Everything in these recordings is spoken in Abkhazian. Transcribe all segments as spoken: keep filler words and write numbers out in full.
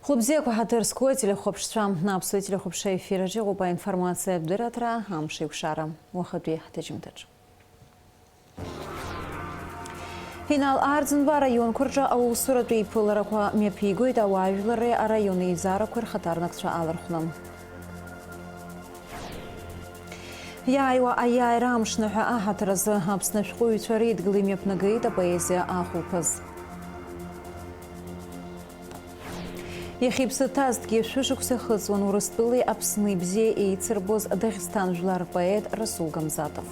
Хәлыбзиақәа ҳаҭыр зқәу ателехәаԥшцәа, Аԥсуа телехәаԥшра ефир аҿы иҟоуп аинформациатә дырраҭара Амш еиқәшара. Уахатәи ҳҭыжьымҭаҿ. Инал Арӡынба араионқәа рҿы аусуратә еиԥыларақәа мҩаԥигоит ауаажәларреи араион еизарақәеи рхаҭарнакцәа алархәны. Иааиуа аиааира амшныҳәа аҳаҭыр азы Аԥсны ашәҟәыҩҩцәа реидгыла имҩаԥнагеит апоезиа ахәылԥаз. Иахьа иԥсы ҭазҭгьы шәышықәса ихыҵуан Урыстәылеи Аԥсни бзиа еицырбоз Дагестан жәлар рпоет Расул Гамзатов.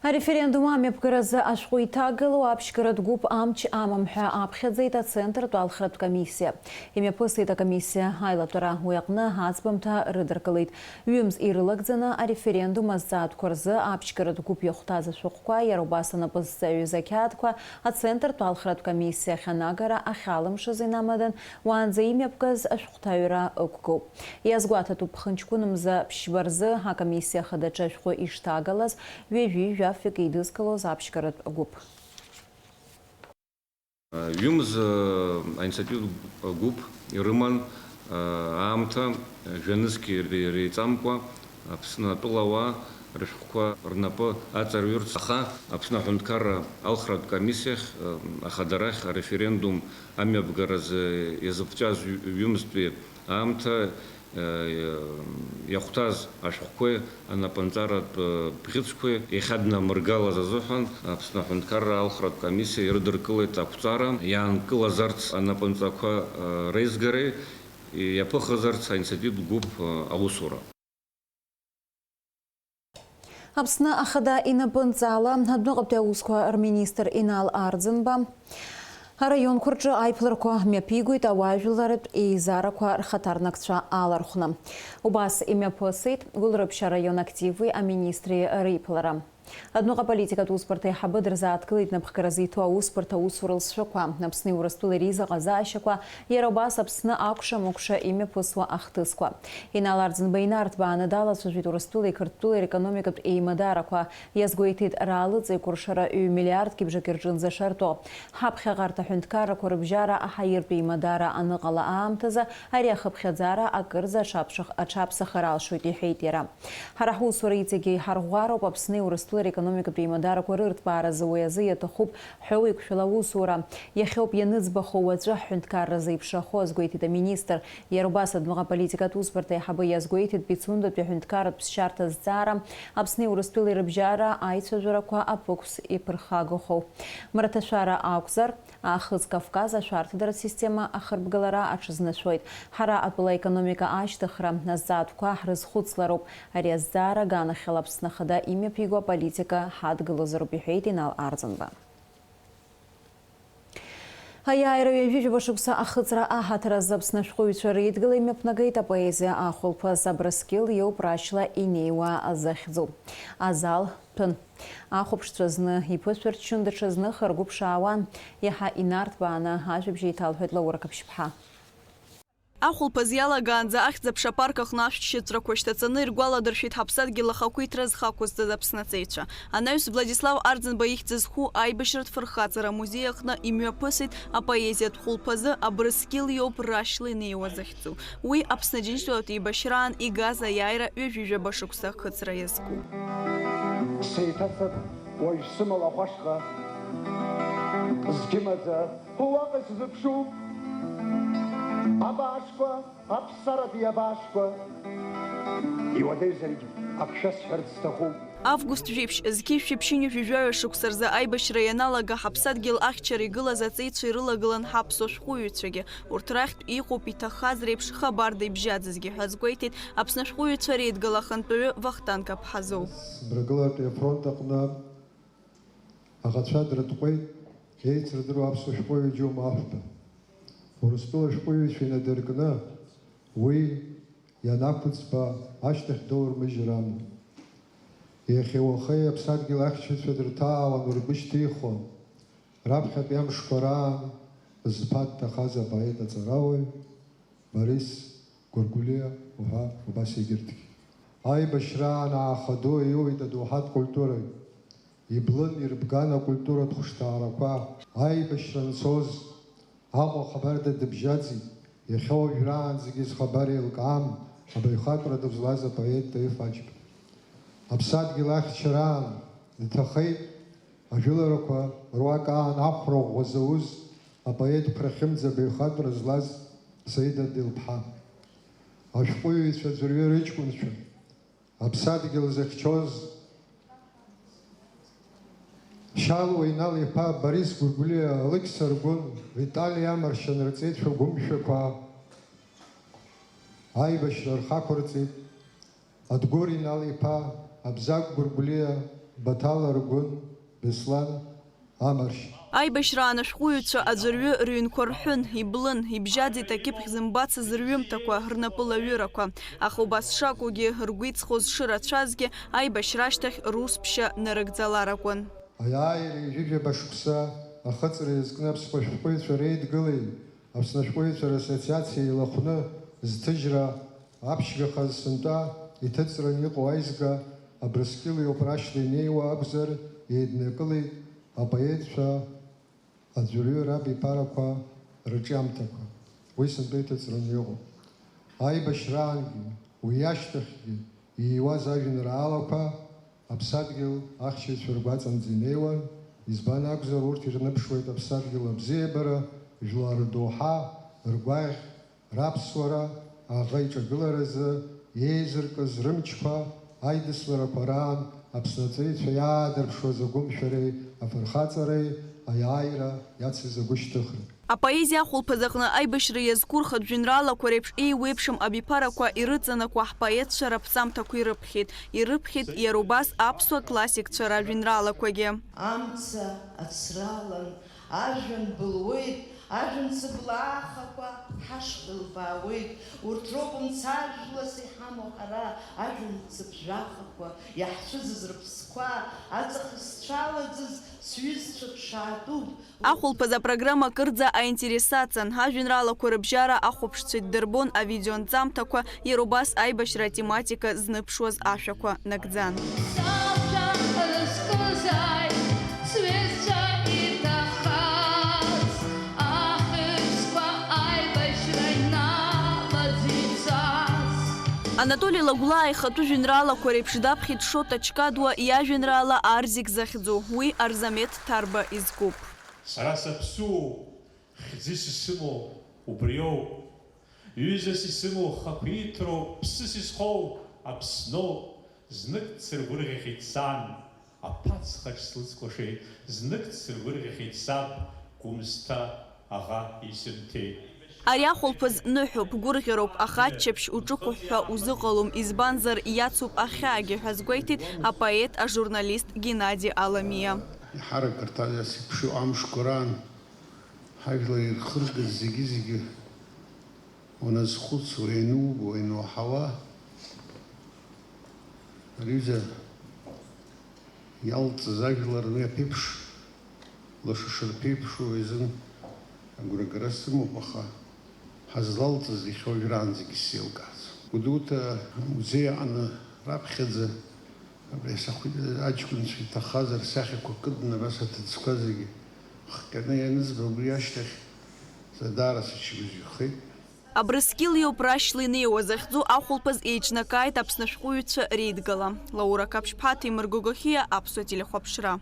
Ареферендум амҩаԥгаразы ашәҟәы иҭагылоу аԥшьгаратә гәыԥ амч амам ҳәа аԥхьаӡеит Ацентртә алхратә комиссиа. Имҩаԥысит акомиссиа аилатәара, уи аҟны аӡбамҭа рыдыркылеит. Ҩымз ирылагӡаны ареферендум азҵаатәқәа рзы аԥшьгаратә гәыԥ иахәҭаз ашәҟәқәа, иара убас анапы зҵаҩыз ақьаадқәа Ацентртә алхратә комиссиа ахь анагара ахьалымшаз инамадан, уаанӡа имҩаԥгаз ашәҟәы Ҭаҩра ықәгоуп. Иазгәаҭатәуп, ԥхынҷкәын мза ԥшьба рзы акомиссиа ахадаҿы ашәҟәы ишҭагалаз ҩажәи жәафҩык еидызкылоз аԥшьгаратә гәыԥ. Ҩымз аинициативтә гәыԥ ирыман аамҭа жәа-нызқь иреиҵамкәа Аԥсны атәылауаа рышәҟәқәа рнапы аҵарҩырц, аха Аԥсны аҳәынҭқарра алхратә комиссиахь ахадарахь ареферендум амҩаԥгаразы иазыԥҵәаз ҩымзтәи аамҭа иахәҭаз ашәҟәқәеи анапынҵаратә бӷьыцқәеи иахьаднамыргалаз азыҳәан Аԥсны аҳәынҭқарра алхратә комиссиа ирыдыркылеит ақәҵара, иаанкылазарц анапынҵақәа реизгареи иаԥыхазарц аинициативтә гәыԥ аусура. Аԥсны Ахада инапынҵала адәныҟатәи аусқәа рминистр Инал Арӡынба араионқәа рҿы аиԥыларақәа мҩаԥигоит ауаажәларратә еизарақәа рхаҭарнакцәа алархәны. Убас имҩаԥысит Гәылрыԥшь араион активи аминистри реиԥылара. Адәныҟа аполитикатә усбарҭа аиҳабы дырзааҭгылеит напхгара зиҭо аусбарҭа аусура лҵшәақәа, Аԥсни Урыстәылеи реизыҟазаашьақәа, иара убас Аԥсны акәша-мыкәша имҩаԥысуа ахҭысқәа. Инал Арӡынба инарҭбааны далацәажәеит Урыстәылеи Қырҭтәылеи рекономикатә еимадарақәа, иазгәеиҭеит раалыҵеикәыршара ҩ-миллиардки бжаки рҿынӡа шартәо. Ҳаԥхьаҟарҭ аҳәынҭқаррақәа рыбжьара аҳаиртә еимадара аныҟала аамҭазы ари ахыԥхьаӡара акырӡа аҽаԥшах-, аҽаԥсахыр алшоит, иҳәеит иара. Ҳара ҳусура иҵегьы иҳарӷәӷәароуп Аԥсни Урыстәылеи рекономикатә еимадароқәа рырҭбааразы, уи азы иаҭахуп ҳәоуеиқәшәала аусура. Иахьоуп ианыӡбахо уаҵәы ҳҳәынҭқарра зеиԥшрахо, азгәеиҭеит аминистр. Иара убас адәныҟа аполитикатә усбарҭа аиҳабы иазгәеиҭеит Пицундатәи аҳәынҭқарратә ԥсшьарҭа азҵаара, Аԥсни Урыстәылеи рыбжьара аицәажәарақәа аԥықәс иԥырхагахоу. Мраҭашәара акәзар, Аахыҵ Кавказ ашәарҭадаратә система ахырбгалара аҽазнашәоит. Ҳара атәыла аекономика ашьҭыхра азҵаатәқәа ҳрызхәыцлароуп. Ари азҵаара аганахьала Аԥсны Ахада имҩаԥиго аполитика ҳадгылозароуп, иҳәеит Инал Арӡынба. Аиааира ҩажәи жәаба шықәса ахыҵра аҳаҭыр азы Аԥсны ашәҟәыҩҩцәа реидгыла имҩаԥнагеит апоезиа ахәылԥаз Абрыскьыл иоуп рашьла инеиуа захьӡу. Азал ҭәын. Ахәаԥшцәа зны иԥышәырччон, даҽазных ргәы ԥшаауан. Иаҳа инарҭбааны ажәабжь еиҭалҳәеит Лаура Қаԥшьԥҳа. Ахәылԥаз иалагаанӡа Ахьӡ-аԥша апарк аҟны ашәҭшьыҵәрақәа шьҭаҵаны иргәаладыршәеит ҳаԥсадгьыл ахақәиҭра зхы ақәызҵаз Аԥсны аҵеицәа. Анаҩс Владислав Арӡынба ихьӡ зху аибашьратә фырхаҵара амузеи аҟны имҩаԥысит апоезиатә хәылԥазы Абрыскьыл иоуп рашьла инеиуа захьӡу. Уи Аԥсны Аџьынџьтәылатә еибашьраан игаз аиааира ҩажәи жәаба шықәса ахыҵра иазку. Сеиҭацап уажә сымала ахәашҟа, зқьымаӡа уаҟа сзыԥшуп. Абаашқәа, аԥсаратәи абаашқәа, иуадаҩзаргь ак шәасҳәарц сҭахуп. Август жәиԥшь, зқьи жәшәи ԥшьынҩажәи жәаҩа шықәса рзы аибашьра ианалага, ҳаԥсадгьыл ахьчара игылаз аҵеицәа ирылагылан ҳаԥсуа шәҟәыҩҩцәагьы. Урҭ рахьтә иҟоуп иҭаххаз реиԥш хабарда ибжьаӡызгьы ҳәа азгәеиҭеит Аԥсны ашәҟәыҩҩцәа реидгыла ахантәаҩы Вахтанг Аԥҳазоу. Мрагылатәи афронт аҟны аӷацәа дрытҟәеит еицырдыруа аԥсуа шәҟәыҩҩы Џьума Аҳәба. Урыстәыла ашәҟәыҩҩцәа инадыркны уи ианақәыӡба ашьҭахь доурмыжьыр амуит. Иахьеи уахеи аԥсадгьыл ахьчацәа дырҭаауан, ургәы шьҭихуан. Раԥхьатәи амшқәа раан зԥа дҭахаз апоет аҵарауаҩ Борис Гәыргәлиа уҳәа убас егьырҭгьы. Аибашьраан ааха ду иоуит адоуҳатә культурагь. Иблын, ирбган акультуратә хәышҭаарақәа. Аибашьра анцоз, Аҟәа ахабарда дыбжьаӡит, иахьа уажәраанӡагьы зхабар еилкаам абаҩхатәра дызлаз апоет Таиф Аџьба. Аԥсадгьыл ахьчараан дҭахеит ажәыларақәа руак аан ахәра ӷәӷәа зауз апоет Қәрахьымӡа абаҩхатәра злаз Саида Делԥҳа. Ашәҟәыҩҩцәа аӡәырҩы рыҷкәынцәа, Аԥсадгьыл зыхьчоз Шьалуа Инал-иԥа, Борис Гәыргәлиа, Алықьса Аргәын, Витали Амаршьан рҵеицәа гәымшәақәа аибашьра рхақәырҵеит Адгәыр Инал-иԥа, Абзагә Гәыргәлиа, Баҭал Аргәын, Беслан Амаршь. Аибашьраан ашәҟәыҩҩцәа аӡәырҩы рыҩнқәа рҳәын, иблын, ибжьаӡит акьыԥхь зымбацыз рҩымҭақәа, рнапылаҩырақәа. Аха убас шакәугьы, ргәы иҵхоз шырацәазгьы, аибашьра ашьҭахь рус ԥшьа нарыгӡалар акәын. Аиааира ҩажәижәаба шықәса ахыҵра иазкны аԥсуа шәҟәыҩҩцәа реидгылеи Аԥсны ашәҟәыҩҩцәа рассоциациеи еилахәны зҭыжьра аԥшьгахаз сынтәа иҭыҵраны иҟоу аизга Абрыскьыл иоуп рашьҭа инеиуа акәзар, еиднакылеит апоетцәа аӡәырҩы рабиԥарақәа рырҿиамҭақәа. Уи сынтәа иҭыҵраны иҟоуп. Аибашьраангьы, уи ашьҭахьгьы ииуаз ажәеинраалақәа Аԥсадгьыл ахьчаҩцәа ргәаҵанӡа инеиуан, избан акәзар, урҭ ирныԥшуеит аԥсадгьыл абзиабара, жәлар рдоуҳа, ргәаӷь, раԥсуара аӷа иҿагыларазы еизыркыз рымчқәа аидысларақәа раан Аԥсны аҵаҩцәа иаадырԥшуаз агәымшәареи афырхаҵареи аиааира иацыз агәышьҭыхра. Апоезиа ахәылԥаз аҟны аибашьра иазку рхатә жәеинраалақәа реиԥш еиуеиԥшым абиԥарақәа ирыҵанакуа ҳпоетцәа раԥҵамҭақәа ирыԥхьеит. Ирыԥхьеит иара убас аԥсуа классикцәа ражәеинраалақәагьы. Амца ацралан, ажәҩан былуеит, ажәҩан цыблаахақәа ҳашҟа илбаауеит. Урҭ роуп мцажәлас иҳамоу ҳара, ажәҩан цыԥжәахақәа, иаҳцәыӡыз рыԥсқәа, аҵых зцәалаӡыз сҩызцәа ԥшаатәуп. Ахәылԥаз апрограмма кырӡа аинтерес аҵан, ажәеинраалақәа рыбжьара ахәаԥшцәа иддырбон, авидеонҵамҭақәа, иара убас аибашьра атематика зныԥшуаз ашәақәа нагӡан. Сабша рызкызааит, сҩызцәа иҭахаз, ахьӡқәа аибашьра иналаӡ ицаз. Анатоли Лагәлаа ихатәы жәеинраалақәа реиԥш даԥхьеит Шоҭа Ҷкадуа иажәеинраала Арзик захьӡу, уи Арзамеҭ Ҭарба изкуп. Сара саԥсуоуп, хьӡыс исымоу убриоуп. Ҩызас исымоу хақәиҭроуп, ԥсыс исхоу Аԥсноуп. Знык дсыргәырӷьахьеит сан, аԥацхаҿ слыцкәашеит, знык дсыргәырӷьахьеит саб, Гәымсҭа аӷа исымҭеит. Ари ахәылԥаз ныҳәоуп, гәырӷьароуп, аха аччаԥшь уҿықәыҳәҳәа узыҟалом, избанзар, иацуп ахьаагьы ҳәа азгәеиҭеит апоет, ажурналист Геннади Аламиа. Иҳаракырҭа иасыԥшуа амшқәа раан ҳажәлар ирхыргаз зегьы-зегьы уназхәыцуа, ианубо, иануаҳауа, ари ҩыза иалҵыз ажәлар уи аԥеиԥш, лаша шырԥеиԥшу изын агәрагара сымоуп, аха ҳазлалҵыз иахьа уажәраанӡагьы сзеилкааӡом. Гәдоуҭа амузеи аҟны раԥхьаӡа абри асахәи-, аҷкәынцәа иҭахаз рсахьақәа кыдны абас аҭыӡқәа зегьы хҟьаны ианызба, убри ашьҭахь са даара сыҽгьежьхеит. Абрыскьыл иоуп рашьла инеиуа захьӡу ахәылԥаз еиҿнакааит Аԥсны ашәҟәыҩҩцәа реидгыла. Лаура Қаԥшьԥҳа, Ҭемыр Гогохиа, Аԥсуа телехәаԥшра.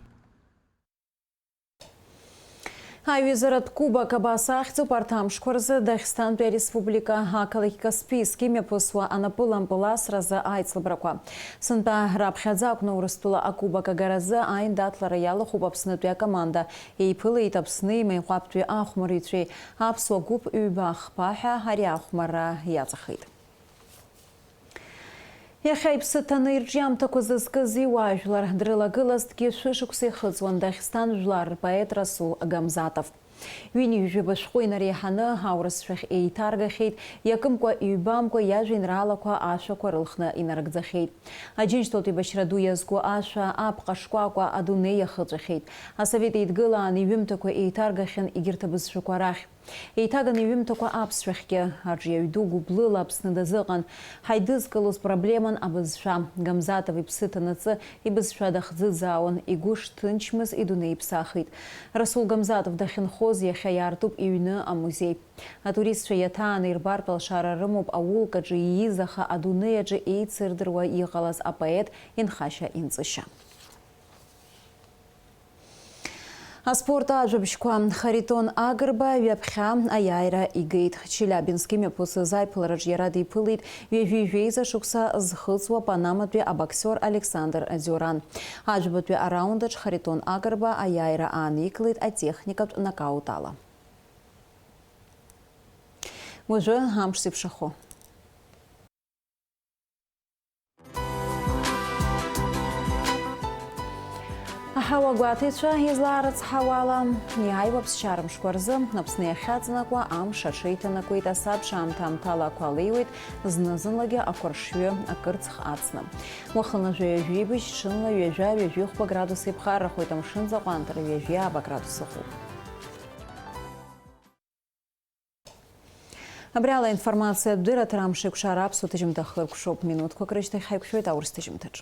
Аҩызаратә кубок абас ахьӡуп арҭ амшқәа рзы Дагестантәи ареспублика ақалақь Каспийск имҩаԥысуа анапылампыл асразы аицлабрақәа. Сынтәа раԥхьаӡа акәны Урыстәыла акубок агаразы аиндаҭлара иалахәуп Аԥснытәи акоманда. Еиԥылеит Аԥсни Меиҟәаптәи ахәмарыҩцәеи, аԥсуа гәыԥ ҩба ахԥа ҳәа ари ахәмарра иаҵахеит. Иахьа иԥсы ҭаны ирҿиамҭақәа зызкыз иуаажәлар дрылагылазҭгьы шәышықәса ихыҵуан Дагестан жәлар рпоет Расул Гамзатов. Ҩынҩажәаба шәҟәы инареиҳаны аурысшәахь еиҭаргахьеит, иакымкәа-ҩбамкәа иажәеинраалақәа ашәақәа рылхны инарыгӡахьеит. Аџьынџьтәылатә еибашьра ду иазку ашәа апҟа шкәакәа адунеи иахыҵәахьеит. Асовет Еидгылаан иҩымҭақәа еиҭаргахьан егьырҭ абызшәақәа рахь. Еиҭаганы иҩымҭақәа аԥсшәахьгьы, аҿиаҩ ду гәыблыла Аԥсны дазыҟан. Ҳаидызкылоз проблеман абызшәа. Гамзатов иԥсы ҭанаҵы ибызшәа дахӡыӡаауан, игәы шҭынчмыз идунеи иԥсахит. Расул Гамзатов дахьынхоз иахьа иаартуп иҩны амузеи. Атуристцәа иаҭааны ирбартә алшара рымоуп аулкаҿы ииз, аха адунеи аҿы еицырдыруа иҟалаз апоет инхашьа-инҵышьа. Аспорт ажәабжьқәа. Харитон Агрба ҩаԥхьа аиааира игеит. Челиабинск имҩаԥысыз аиԥылараҿ иара диԥылеит ҩажәи жәеиза шықәса зхыҵуа Панаматәи абоксиор Александр Дюран. Ажәабатәи араунд аҿы Харитон Агрба аиааира ааникылеит атехникатә нокаут ала. Уажәы амш зеиԥшахо. Аҳауа гәаҭеицәа излаарыцҳауала, иааиуа ԥсшьара мшқәа рзы Аԥсны иахьаҵанакуа амш аҽеиҭанакуеит, асабша аамҭа-аамҭала ақәа леиуеит, зны-зынлагьы ақәаршҩы акырцх ацны. Уахынла жәаҩа-жәибжь, ҽынла ҩажәа-ҩажәихәба градус иԥхаррахоит, амшынӡ аҟәантара ҩажәи ааба градус ыҟоуп. Абри ала аинформациатә дырраҭара Амшеикәшара аԥсуа ҭыжьымҭа хлыркәшоуп. Минуҭқәак рышьҭахь ҳаиқәшәоит аурыс ҭыжьымҭаҿ.